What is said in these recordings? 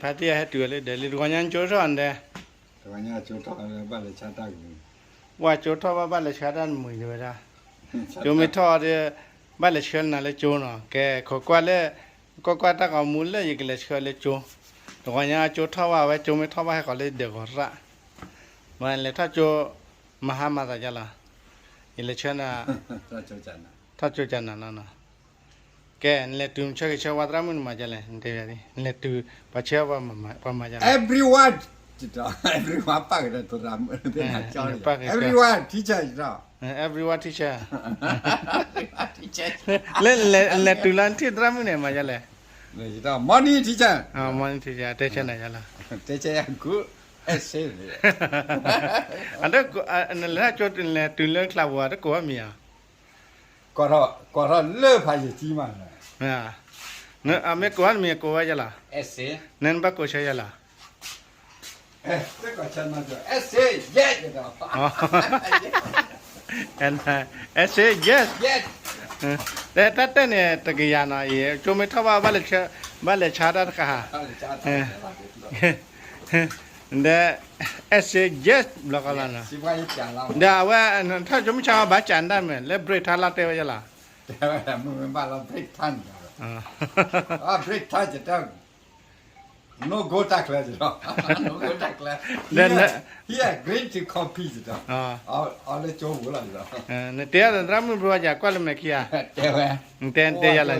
ဖါတံၢ်ဟဲတုၤဝဲလၢဒဲးလံ တဂီၤညါကၠိထီၣ်အံၤဒဲး, ပှၤကၠိထီၣ်ဘၣ်ဘၣ်လဲၤဆါတၢ်မုာ်ဝဲဒၣ်, ကၠိမ့ၢ်ထီၣ်ဒီး ဘၣ်လဲၤဆှၢနၤလၢကၠိနီၤ, ကဲ ခိးကွၢ်လၢ ကွၢ်ကွၢ်တၢ်ဂီၤမူလၢယကလဲၤဆှၢလၢကၠိ, တဂီၤညါကၠိထီၣ်ဘၣ်ဝဲ ကၠိမ့ၢ်ထီၣ်ဘၣ်ဟဲဃီၤလၢဒဲးဂီၤရၣ်, မ့ၢ်လဲၤထီၣ်ကၠိ မဟါမၤသးယါလီၤ, ယလဲၤဆှၢနၤ ထီၣ်ကၠိကနၤနီၤနီၤ, ကဲ နလဲၤတုၤဆၢဂ့ၤဆၢဝါသရၣ်မုၣ်န့ၣ်မၤဒ်လဲၣ်, နတဲဝဲဒၣ် နလဲၤတုၤ ပှၤဆှၢပှၤမၤယါလီၤ, everyone, everyone ပၢ်ကဒီးသရၣ်မုၣ်, everyone teacher, everyone teacher, လၢနလဲၤတုၤလီၤနထံၣ်သရၣ်မုၣ်န့ၣ်မၤဒ်လဲၣ်, morning teacher, morning teacher တဲဆၢနၤယါလီၤ, တဲဆၢယါ good essay, နလဲၤထီၣ်ကၠိ နလဲၤတုၤလၢကျးပူၤ တကိးဝဲမံၤဧါ ကိးထီၣ်လၢဖးယံာ်ကံမး, မ့ၢ်ကိးဝဲမံၤကိးဝဲယါလီၤ, နဘၣ်ကိးဆၢယါလီၤ, essay, yes, တၢ်တဲန့ၣ် တကယၤနီၤအံၤ ကၠိမ့ၢ်ထီၣ်ဘၣ် ဘၣ်လဲၤဆါတၢ်တခါဧါ ဒီး essay yes ဘျီဃီလီၤနီၤ, ဒီးအဝဲ ထီၣ်ကၠိမုၢ်ဆါဘၣ်ကးဒၣ်မ့ၢ် လၢ break time လီၤတဲဝဲယါလီၤ, break time, break time, no go တၢ်ကျဲ, no go တၢ်ကျဲ, here, here green tea coffee, အီၤလၢကၠိပူၤလီၤ, နတဲသရၣ်မုၣ်ဘျီယါ ကွၢ်လၢမဲာ်ခံဧါ, တဲဝဲ, နတဲ နတဲယါလီၤ,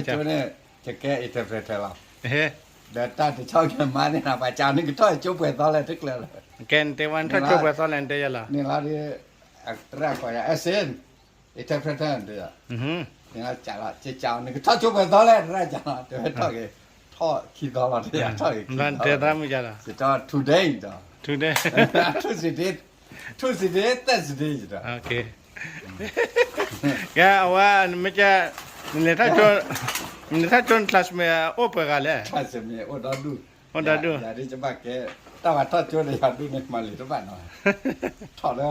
ကဲ interpreter လီၤ, ဒီးတၢ်တဆီၣ်ကမၤန့ၣ် ပှၤကးနကထီၣ်ကၠိပှဲၤသီလဲၣ်တကျဲလီၤ, ကဲ နတဲဝဲနထီၣ်ကၠိပှဲၤသီလဲၣ် နတဲယါလီၤ, န့ၣ်လီၤဒီး သရၣ်ကိးယၤ essay, interpreter တဲယၤ, နကထီၣ်ကၠိပှဲၤသီလဲၣ် သရၣ်ကးလီၤ, တဲဝဲထီၣ်က့ၤ ထီၣ်ခံသီလီၤ တဲယၤ, ထီၣ်က့ၤခံသီလီၤ, today, today, Tuesday, Tuesday, Thursday, ကဲ အဝဲ မ့ၢ်ကဲ နလဲၤထီၣ်ကၠိ နလဲၤထီၣ်ကၠိ န classmate အိၣ်ပှဲၤဂၤလဲၣ်, အိၣ်ဒီဒူၣ်, တၢ်ဘၣ်ထီၣ်ကၠိဒီးယၤဒူၣ်န့ၣ် မၤလံာ်တဘၣ်နီၤ, ထီၣ်လၢ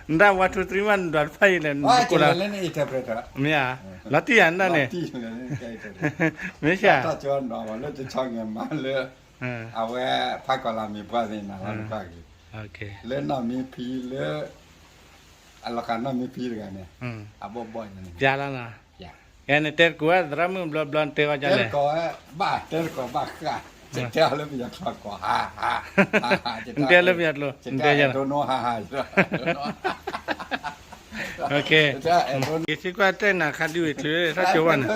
နတၢ် one two three မး နဒွးတဖၣ်အံၤလဲၣ်, နကိးလၢ မ့ၢ်ဧါ, လီၤတံၢ်ယၤနတၢ်န့ၣ်, မ့ၢ်ဧါ, ထီၣ်ကၠိနီၤ လၢတဆီၣ်ကမၤလၢ အဝဲဖးကီၤလၤမ့ၢ်ပှၢ်သ့ၣ်နၤလီၤနကွၢ်က့ၤ, လၢနီၢ်မ့ၢ်ဖံလၢ အလီၤဃာ်နီၢ်မ့ၢ်ဖံတဂၤန့ၣ်, အဘီၣ်ဘီၣ်န့ၣ်, ပျါလီၤနီၤ, ကဲနတဲတကိးဝဲသရၣ်မုၣ်ဘျီဘျီနတဲဝဲဒ်လဲၣ်, တဲတကိးဘၣ် တဲတကိးဘၣ်ဃး, တဲအီၤလၢပယီၤကျိာ်ကိး ဟါ ဟါ ဟါ နတဲလၢပယီၤကျိာ် နတဲယၤလီၤ, က့ၤသံကွၢ်တဲနၤခါဒုးဝံၤချုးထီၣ်ကၠိဘၣ်န့ၣ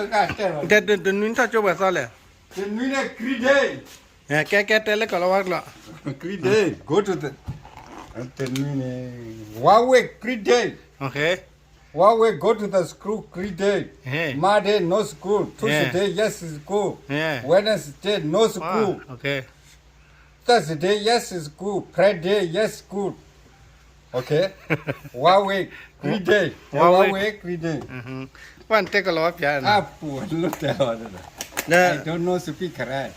်, တဲတနွံထီၣ်ကၠိပှဲၤသီလဲၣ်, တနွံန့ၣ် green day, ကဲကဲတဲလၢကီၢ်လီၤဝါကျိာ်, green day, go to the, တနွံန့ၣ် one week green day, one week go to the school green day, Monday no school, Tuesday yes school, Wednesday no school, Thursday yes school, Friday yes school, okay, one week green day, one week green day, ပှၢ်နတဲကီၢ်လီၤဝါပျါ, အပူၤလၢတဲလီၤ, I don't know speak Karen,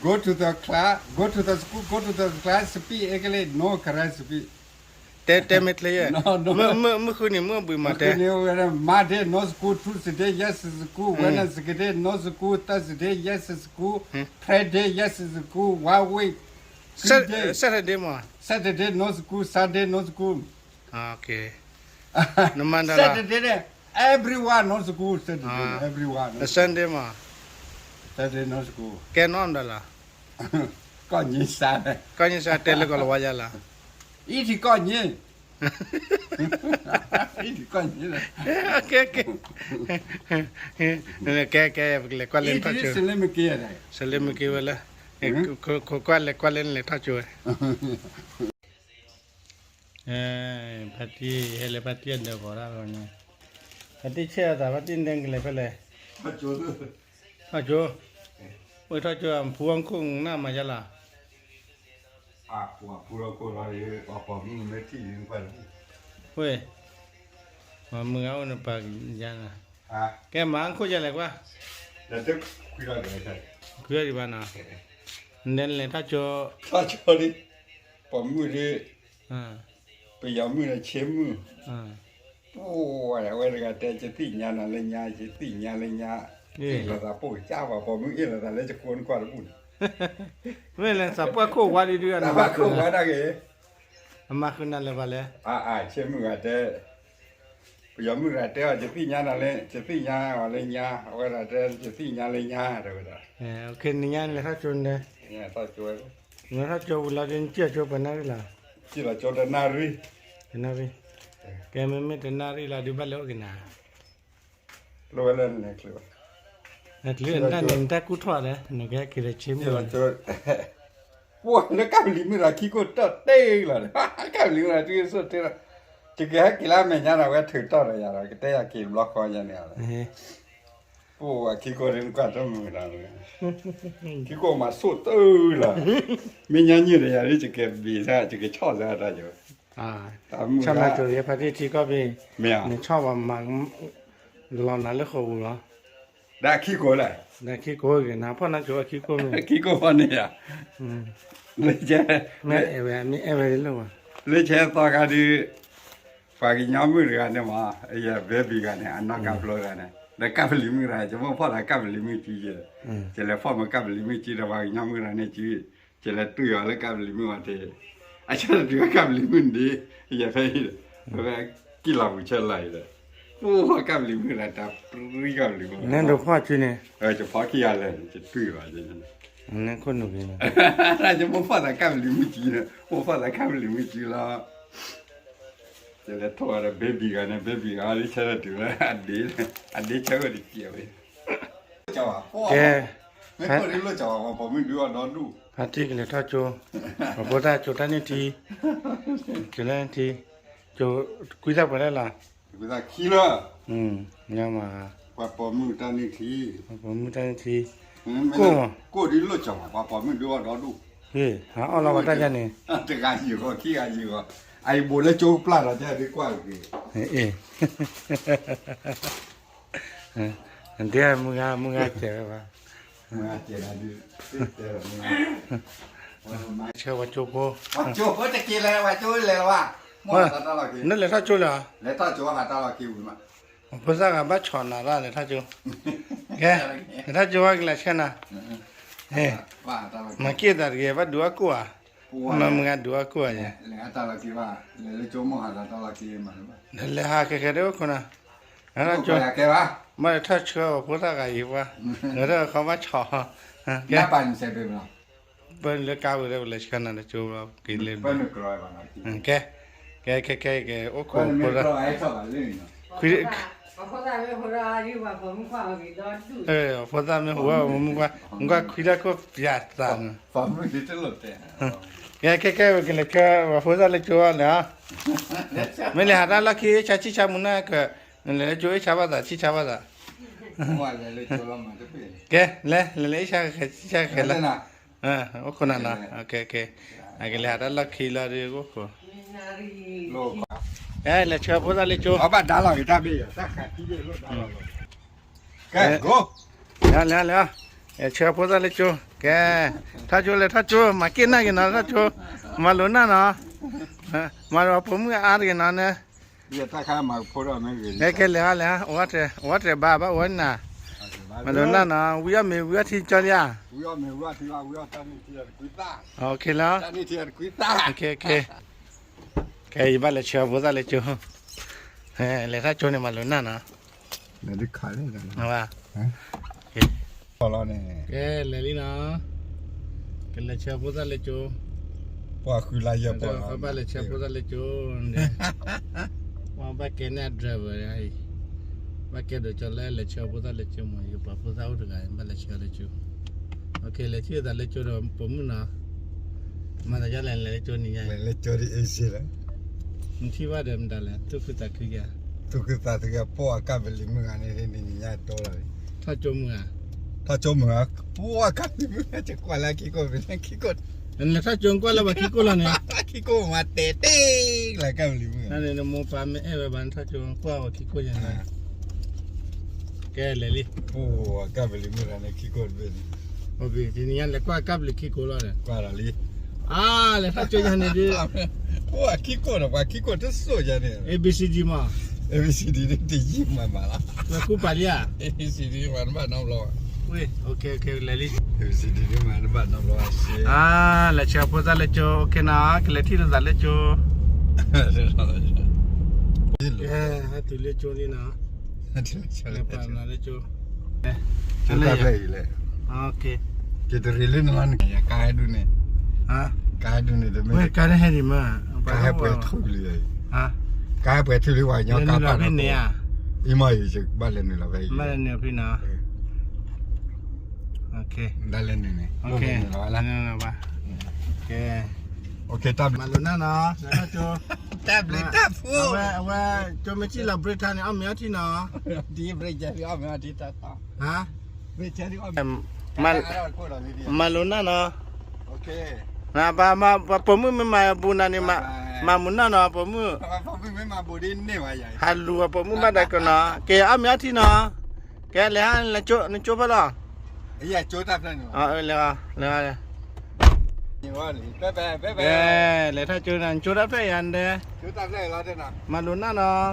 go to the class, go to the school, go to the class, speak English, no Karen speak, တဲတဲမ့ၢ်ချ့ယဲ, မုၢ်ဃုန့ၣ် မုၢ်ဘှံးမၤတဲ, Monday no school, Tuesday yes school, Wednesday no school, Thursday yes school, Friday yes school, one week, Saturday မး, Saturday no school, Sunday no school, နမၤဒၣ်လီၤ, Saturday န့ၣ် everyone no school, Saturday everyone, Sunday မး, Sunday no school, ကဲနီၢ်ဒၣ်လီၤ, ကီၢ်ညိစါ, ကီၢ်ညိစါတဲလၢကီၢ်လီၤဝါယါလီၤ, အံၤထံကီၢ်ညိ, အံၤထံကီၢ်ညိလီၤ, ကဲကဲ, ကဲကဲ ပကလဲၤကွၢ်လၢနထီၣ်ကၠိ, စလ့မ့ၢ်က့ဝဲလၢ, ခိးကွၢ်လဲၤကွၢ်လၢနလဲၤထီၣ်ကၠိဝဲ ဖါတံၢ် ဟဲလၢဖါတံၢ်အဒၢးဂီၤတၢ်ဂီၤန့ၣ်, ဖါတံၢ်ဆဲးအသး ဖါတံၢ်နကလဲၤဖဲလဲၣ်, ထီၣ်ကၠိ, ဝဲထီၣ်ကၠိ ဖူအီၣ်ခိၣ်နၢ်မၤယါလီၤ, ဖူအီၣ်ခိၣ်လီၤ, ဝဲ, မၤမုာ်အအိၣ်နပာ်ယါနၤ, ကဲမၤအီၣ်ခိၣ်ယါလဲၣ်ကွၢ်, ခွံအီၣ်ဒံးဘၣ်နီၤ, နလဲၤထီၣ်ကၠိ, ထီၣ်ကၠိလံ, ပိာ်မုၣ်ဒၣ် ပယီၤမုၣ်ဒီးဆ့မုၣ်, ပှၤဝဲတဂၤတဲ ယသ့ၣ်ညါနၤလၢညါ ယသ့ၣ်ညါလၢညါ, အ့ၣ်လိာ်သးပိာ်ကစၢ်ပှၤ ပိာ်မုၣ်အ့ၣ်လိာ်သးလၢယဃိနကွၢ်တဘူၣ်န့ၣ်, မ့ၢ်လဲၤသးပှၢ်ခိၣ်ဝါဒ်ဒုး သးပှၢ်ခိၣ်ဝါဒၣ်ဂ့ၤ, အမၤဃုာ်နၤလၢၤဘၣ်လဲၣ်. အါအါ ဆ့မုၢ်ဂၤတဲ, ပယီၤမုၢ်ဂၤတဲအီၤ ယသ့ၣ်ညါနၤလၢ ယသ့ၣ်ညါအီၤလၢညါ, အဝဲဒၣ်တဲ ယသ့ၣ်ညါလၢညါ တဲဝဲဒၣ်. နညါန့ၣ်လဲၤထီၣ်ကၠိန့ၣ်, နထီၣ်ကၠိဝဲလီၤဒီး နစံၣ်လီၤကၠိပှဲၤနၣ်ရံၣ်လီၤ. စံၣ်လီၤကၠိတနၣ်ရံၣ်, တနၣ်ရံၣ်, ကဲမ့မ့ၢ်တနၣ်ရံၣ်လီၤဒုး ဘၣ်လဲၤအိၣ်က့ၤနၤ လၢဝဲလၢနလဲၤချုးဘၣ်, နချုးနတၢ်န့ၣ် နတၢ်ကူၣ်ထီၣ်ဒီး နကဟဲက့ၤဒီးဆ့မုၢ်လီၤ. ပှၤလၢကၢ်ပလံၤမုၢ်ဒီး ခံကိၢ်တီၢ်တ့ၢ်လီၤ, ကၢ်ပလံၤမုၢ်ဒီး တံၢ်စိၢ်တ့ၢ်လီၤ, ယကဟဲက့ၤလၢအမဲာ်ညါဒီး ဝဲထုးတီၢ်ဒီးယၤဒီး ကတဲယၤက့ၤဘျီဃီယၤန့ၣ်လီၤ. ပှၤခံကိၢ်ဒ်နကွၢ်တမုာ်ဒီး, ခံကိၢ်မၤစိၣ်တ့ၢ်လီၤ, မ့ၢ်ညါညၣ်ဒီးယၤဒ် ယကဘ့ၣ်စၢ် ယကဆီၣ်စၢ်တၢ်ယၤ, ဆီၣ်နၤကၠိယဲဖါတံၢ်ထံကီၢ်ဖဲ, မ့ၢ်ဧါ, နဆီၣ်ဘၣ်မၤ လီၤနၤလၢဃိာ်ပူၤလီၤ. ဒီးခံကိၢ်လဲၣ်, ဒီးခံကိၢ်ဂ့ၤနၤဖီၣ်နၤကၠိခံကိၢ်မ့ၢ်, ခံကိၢ်ဖီၣ်န့ၣ်ယၤ, မ့ၢ်အဲၣ်ဝဲ မ့ၢ်အဲၣ်ဝဲလၢဝဲ, လၢဆဲသီခါဒုး, ပှၤကညီမုၣ်တဂၤန့ၣ်မး, ယဘဲဘံဂၤန့ၣ် အနီၢ်ကါဖျိတဂၤန့ၣ် ဒီးကၢ်ပလံၤမုၢ်တဂၤ ယမိၢ်ဖီၣ်သးကၢ်ပလံၤမုၢ်ကံယဲ, ယလဲၤဖီၣ်မၤကၢ်ပလံၤမုၢ်ကံဒီး ပှၤကညီမုၣ်တဂၤန့ၣ်ကံ, ယလဲၤတွံၢ်အီၤလၢကၢ်ပလံၤမုၢ်ဝဲတ့ၢ်, အဆၢတတုၤဝဲကၢ်ပလံၤမုၢ်န့ၣ်, ယဖဲအံၤ, ဖဲကံၣ်လီၤပူၤဆၢလီၤအံၤဒီး, အိၣ်ကၢ်ပလံၤမုၢ်တဂၤ တၢ်ပြံကၢ်ပလံၤမုၢ်, နဒိးဖီၣ်ကၠုန့ၣ်, ယဖီၣ်ခံဂၤလဲၣ် ယတွံၢ်ဘၣ်, နခိၣ်နူာ်က့ၤ, ယမိၢ်ဖီၣ်သးကၢ်ပလံၤမုၢ်ကံန့ၣ် မိၢ်ဖီၣ်သးကၢ်ပလံၤမုၢ်ကံလီၤ. ယလဲၤထီၣ်ဝဲဒီး ဘဲဘံဂၤန့ၣ် ဘဲဘံဂၤလၢဆဲဒီးတုၤလၢ အဒ့, အဒ့ဆၢဝဲတကဲးဝဲ, ကဲ, ဖါတံၢ်ကလဲၤထီၣ်ကၠိ, ပှၤဖိသၣ်ကၠိတၢ်န့ၢ်ထံ, ကၠိလၢန့ၢ်ထံ, ကၠိကွံသၣ်ပှဲၤလဲၣ်လီၤ, ကွံသၣ်ခံလၢ, ညါမး, ပှၤပိာ်မုၣ်တၢ်န့ၢ်ထံ, ပှၤပိာ်မုၣ်တၢ်န့ၢ်ထံ, ကိၣ်မး, ကိၣ်ဒ်လိၣ်ကၠီၤဘၣ် ပှၤပိာ်မုၣ်ဒုးအီၣ်ဒီဒူၣ်, ဟ့ၣ်, ဟးအီၣ်လီၤပှၤတၢ်ယါန့ၣ်, တဂၤယံာ်ဂီၤ ခံဂၤယံာ်ဂီၤ, အအံၤဘိးလၢကၠိပျၢ်ဒီး တဲဒုးကွၢ်က့ၤ, အ့ၣ် ဒ်မုၢ်ဂၤ မုၢ်ဂၤစဲးဝဲဘၣ်, မုၢ်ဂၤစဲးဒုး, ဆၢဝဲကၠိဖိ, နလဲၤထီၣ်ကၠိလၢၤ, ဖိသၣ်ဂၤဘၣ်ဆီၣ်နၤတၢ်လဲၤထီၣ်ကၠိ, ကဲ, လဲၤထီၣ်ကၠိဝဲကလဲၤဆၢနၤ, မၤက့ၢ်သးတဂ့ၤ ဘၣ်ဒုးအီၣ်ကိၣ်ဧါ, မ့ၢ်မုၢ်ဂၤဒုးအီၣ်ကိၣ်ဧါ, လဲၤဟးခဲခဲဒ်အိၣ်ခိးနၤ, ဘၣ်လဲၤထီၣ်ဆှၢဝဲဖိသၣ်ဂၤအံၤပှၤ, ဒီးခီဘၣ်ဆီၣ်, ကဲ, ပလၢကါဝံၤဒီး ပလဲၤဆှၢနၤတကၠိဘျီ က့ၤလၢ, ကဲ, ကဲ, ကဲ, ကဲ, အိၣ်ခိးဖိသၣ်, ခွံ, ဖိသၣ်မ့ၢ်ဟူးဝဲမုၢ်ကွၢ်, မုၢ်ကွၢ်ခွံတၢ်ခိၣ်ပၠးသးန့ၣ်, ကဲ, ကဲ, ကဲ, ကလဲၤဆှၢဝဲဖိသၣ်လၢကၠိလီၤ, မ့ၢ်လဲၤဟးတၢ်လီၢ်ခံ အ့ၣ်ဆါဆံၣ်ဆါမူနၢ်က, နလဲၤလၢကၠိ အ့ၣ်ဆါဘၣ်သး ဆံၣ်ဆါဘၣ်သး, ကဲ, လဲၤ, လဲၤလၢအ့ၣ်ဆါဃဲၤ ဆံၣ်ဆါဃဲၤလီၤ, အိၣ်ခိးနၤနီၤ, ကဲ, ကဲ, အကလဲၤဟးတၢ်လီၢ်ခံလီၤဒီးအိၣ်ခိး, ကဲ, လဲၤဆှၢဖိသၣ်လၢကၠိ, ဘၣ်ဒါလီၤက့ၤတၢ်ဘ့ၣ်, ကဲ, လဲၤ, လဲၤ, လဲၤ, လဲၤ, ဆှၢဖိသၣ်လၢကၠိ, ကဲ, ထီၣ်ကၠိလဲၤထီၣ်ကၠိ မၤက့ၢ်နၢ်က့ၤနီၤ ထီၣ်ကၠိ, မၤလိာ်နၢ်နီၤ, မၤလိာ်ပိာ်မုၣ်အါတဂ့ၤနီၤန့ၣ်, ကဲ, လဲၤဟးလဲၤဟး, အိၣ်ဝဲတ, အိၣ်ဝဲတဘၣ်ဘၣ်အိၣ်ဝဲနၤ, မၤလိာ်နၢ်နီၤ ဝံအီၣ်မ့ၤဝံအီၣ်ထံကၠီလံဧါ, လီၤ, ကဲ, ယဘၣ်လဲၤဆှၢဖိသၣ်လၢကၠိ, လဲၤထီၣ်ကၠိန့ၣ် မၤလိာ်နၢ်နီၤ, ကဲ, လဲၤလံနီၤ, ကလဲၤဆှၢဖိသၣ်လၢကၠိ, ပှၤဃုလါယဲၢ်ပီၤလီၤ, ဘၣ်လဲၤဆှၢဖိသၣ်လၢကၠိန့ၣ်, ပှၤဘၣ်ကဲန့ၢ်အ driver အံၤ, ဘၣ်ကဲဒိးကၠီလၢလဲၤဆှၢဖိသၣ်လၢကၠိမး, ယပှၤဖိသၣ်အိၣ်တဂၤ ဘၣ်လဲၤဆှၢလၢကၠိ, လဲၤဆှၢသးလၢကၠိဒီးပိာ်မုၣ်နီၤ, မၤသးဒ်လဲၣ် လဲၤလၢကၠိန့ၣ်ညါ, လဲၤလၢကၠိဒ်အ့ၣ်စ့လီၤ, နထံၣ်ဘၣ်ဒီးမတၤလဲၣ် သူၣ်ခုသးခုဧါ, သူၣ်ခုသးခုဧါ, ပှၤကၢ်ပလံၤမုၢ်ဂၤန့ၣ် နံၤညါတီလီၤ, ထီၣ်ကၠိမုၢ်ဧါ, ထီၣ်ကၠိမုၢ်ဧါ, ပှၤကၢ်ပလံၤမုၢ်ဂၤ ယကွၢ်လၢခံကိၣ်, ခံကိၣ်, နလဲၤထီၣ်ကၠိကွၢ်လၢပှၤခံကိၣ်လီၤန့ၣ်, ခံကိၣ်မၤတဲာ်တဲာ်လၢကၢ်ပလံၤမုၢ်ဂၤ, နမိၢ်ပၢ်မ့ၢ်အဲၣ်ဝဲဘၣ် နထီၣ်ကၠိကွၢ်ပှၤခံကိၣ်ယၤန့ၣ်, ကဲလဲၤလံ, ပှၤကၢ်ပလံၤမုၢ်ဂၤန့ၣ် ခံကိၣ်တဘ့ၣ်န့ၣ်, နံၤညါလဲၤကွၢ်ကၢ်ပလံၤခံကိၣ်လီၤန့ၣ်, ကွၢ်လီၤလံ, အါ, လဲၤထီၣ်ကၠိယၤန့ၣ်ဒုး, ပှၤခံကိၣ်ဒီး ပှၤခံကိၣ်တစိၢ်ယၤန့ၣ်, A B C D မး, A B C D တယံာ်မးမးလီၤ, ပှၤကူပာ်လံဧါ, A B C D မး နဘၣ်နီတဘျီဘၣ် ဝ့ၢ် okay okay လဲၤလံ စံဒံဒမၤနဘၣ်နီဘျီစ့ လဲၤဆှၢဖိသၣ်လၢကၠိ okay နီၤ ကလဲၤထံၣ်လိာ်သးလၢကၠိ ကဲ ဟဲတုၤလၢကၠိလံနီၤ လဲၤပာ်နၤလၢကၠိ ကၠိတၢ်ဖျၢၣ်အံၤလဲၣ် ကတရံးလၢနလီၤန့ၣ် ကါဟဲဒုးန့ၣ် ကါဟဲဒုးန့ၣ်တမ့ၢ် ကါဟဲဒံးမး ကါဟဲပှဲၤထူလံ ကါဟဲပှဲၤထူလံ ပှၤကညီကါပာ်လီၤန့ၣ်ဧါ အံၤမ့ၢ်ယဘၣ်လဲၤနုာ်လီၤဖဲအံၤ ဘၣ်လဲၤနုာ်ဖဲနီၤ ဘၣ်လဲၤနုာ်န့ၣ် ဘၣ် ကဲ မၤလိာ်နၢ်နီၤ တၢ်ဘျုးတၢ်ဖှိၣ် အဝဲ ကၠိမ့ၢ်ထံၣ်လီၤ break time န့ၣ် အီၣ်မ့ၤအီထံနီၤ ဒ် break time အီၣ်မ့ၤအီထံတၢ်တီ မၤလိာ်နၢ်နီၤ ပှၤပိာ်မုၣ်မ့ၢ်မၤဘူးနၤန့ၣ် မၤမုာ်နီၢ်နီၤ ပိာ်မုၣ် ဟးလူၤပှၤပိာ်မုၣ်ဘၣ်ဒီးကနီၤ ကဲအီၣ်မ့ၤအီထံနီၤ ကဲလဲၤဟး နကၠိဖဲလီၤ လဲၤ လဲၤထီၣ်ကၠိနၤ နကၠိတၢ်ဖဲယၤန့ၣ် မၤလိာ်နၢ်နီၤ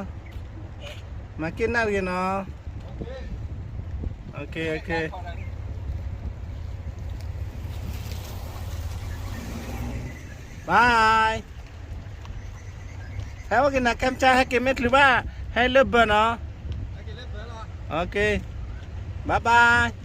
မၤက့ၤနၢ်တဂ့ၤနီၤ okay okay bye ဟဲအိၣ်က့ၤနၤ ကဲမဆါ ဟဲက့ၤမ့ၢ်ချုးဘၣ် ဟဲလၢဘၢနီၤ okay bye bye